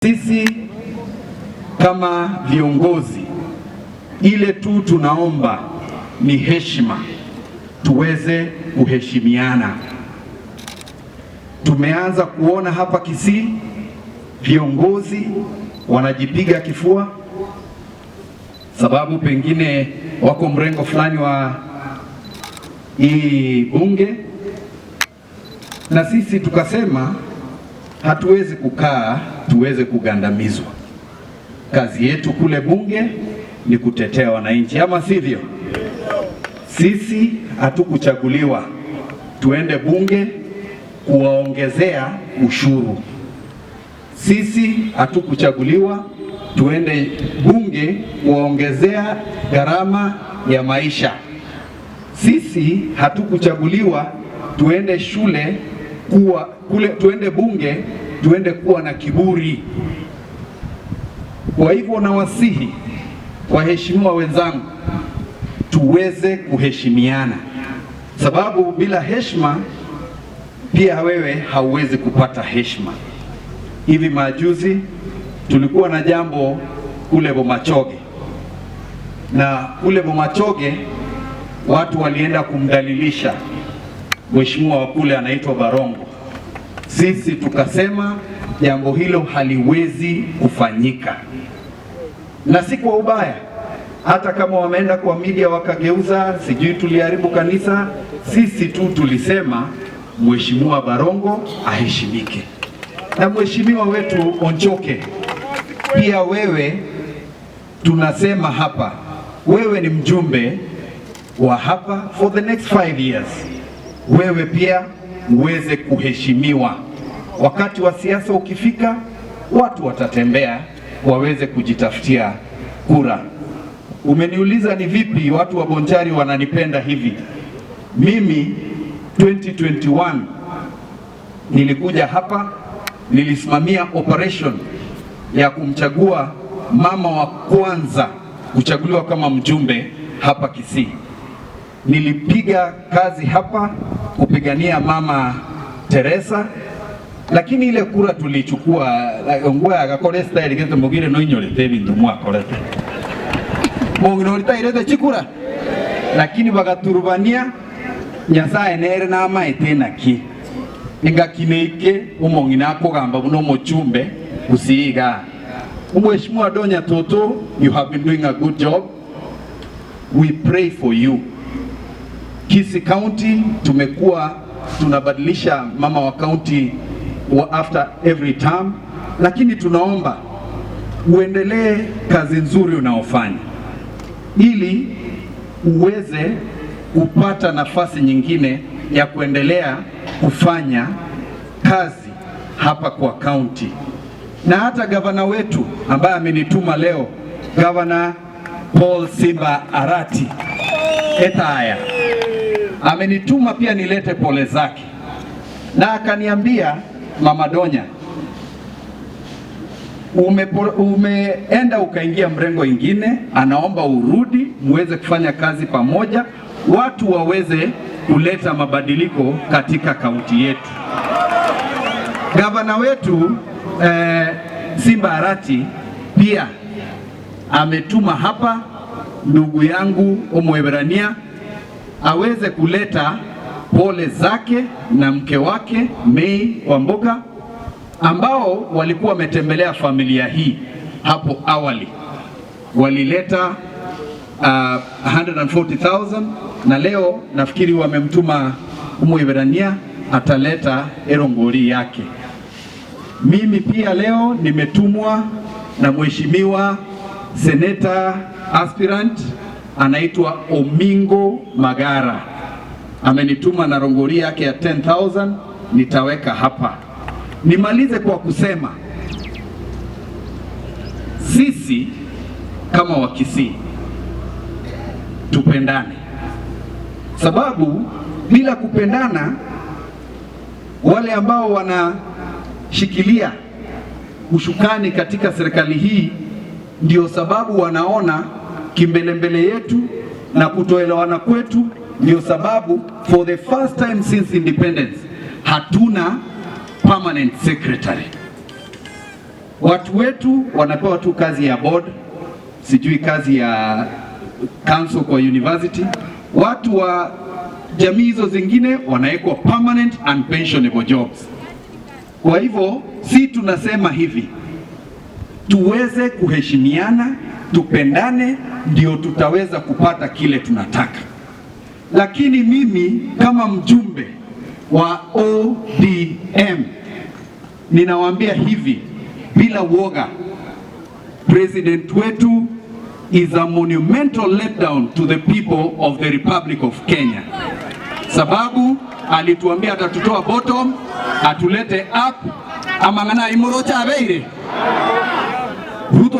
Sisi kama viongozi, ile tu tunaomba ni heshima, tuweze kuheshimiana. Tumeanza kuona hapa Kisii viongozi wanajipiga kifua, sababu pengine wako mrengo fulani wa hii bunge, na sisi tukasema hatuwezi kukaa tuweze kugandamizwa. Kazi yetu kule bunge ni kutetea wananchi, ama sivyo? Sisi hatukuchaguliwa tuende bunge kuwaongezea ushuru. Sisi hatukuchaguliwa tuende bunge kuwaongezea gharama ya maisha. Sisi hatukuchaguliwa tuende shule kuwa kule, tuende bunge tuende kuwa na kiburi. Kwa hivyo nawasihi waheshimiwa wenzangu, tuweze kuheshimiana, sababu bila heshima pia wewe hauwezi kupata heshima. Hivi majuzi tulikuwa na jambo kule Bomachoge, na kule Bomachoge watu walienda kumdhalilisha mheshimiwa wa kule anaitwa Barongo. Sisi tukasema jambo hilo haliwezi kufanyika, na si kwa ubaya. Hata kama wameenda kwa media wakageuza, sijui tuliharibu kanisa, sisi tu tulisema mheshimiwa Barongo aheshimike, na mheshimiwa wetu Onchoke pia wewe, tunasema hapa, wewe ni mjumbe wa hapa for the next 5 years, wewe pia uweze kuheshimiwa. Wakati wa siasa ukifika, watu watatembea waweze kujitafutia kura. Umeniuliza ni vipi watu wa Bonchari wananipenda hivi. Mimi 2021 nilikuja hapa, nilisimamia operation ya kumchagua mama wa kwanza kuchaguliwa kama mjumbe hapa Kisii. Nilipiga kazi hapa kupigania Mama Teresa, lakini ile kura tulichukua ngwa agakora style gete mugire no inyorete bintu mwakorete mugire oritairete chikura, lakini bagaturubania. Nyasaye nere namaete naki ingakineike umong'ina akugamba buno omochumbe gusiiga. Mheshimiwa Donya Toto, you have been doing a good job. We pray for you. Kisii County tumekuwa tunabadilisha mama wa county wa after every term, lakini tunaomba uendelee kazi nzuri unaofanya ili uweze kupata nafasi nyingine ya kuendelea kufanya kazi hapa kwa county. Na hata gavana wetu ambaye amenituma leo, Gavana Paul Simba Arati Etaya, amenituma pia nilete pole zake, na akaniambia, "Mama Donya, umeenda ukaingia mrengo ingine, anaomba urudi muweze kufanya kazi pamoja, watu waweze kuleta mabadiliko katika kaunti yetu." Gavana wetu Simba Arati pia ametuma hapa ndugu yangu Omwebrania aweze kuleta pole zake na mke wake May Wamboka ambao walikuwa wametembelea familia hii hapo awali, walileta 140,000 na leo nafikiri wamemtuma Mwebrania ataleta erongori yake. Mimi pia leo nimetumwa na mheshimiwa seneta aspirant anaitwa Omingo Magara, amenituma na rongori yake ya 10,000 nitaweka hapa. Nimalize kwa kusema sisi kama Wakisii tupendane, sababu bila kupendana, wale ambao wanashikilia ushukani katika serikali hii ndio sababu wanaona kimbelembele yetu na kutoelewana kwetu, ndio sababu for the first time since independence hatuna permanent secretary. Watu wetu wanapewa tu kazi ya board, sijui kazi ya council kwa university. Watu wa jamii hizo zingine wanawekwa permanent and pensionable jobs. Kwa hivyo si tunasema hivi, tuweze kuheshimiana, tupendane, ndio tutaweza kupata kile tunataka. Lakini mimi kama mjumbe wa ODM ninawaambia hivi bila woga, president wetu is a monumental letdown to the people of the Republic of Kenya, sababu alituambia atatutoa bottom atulete up amang'ana imorocha abeire.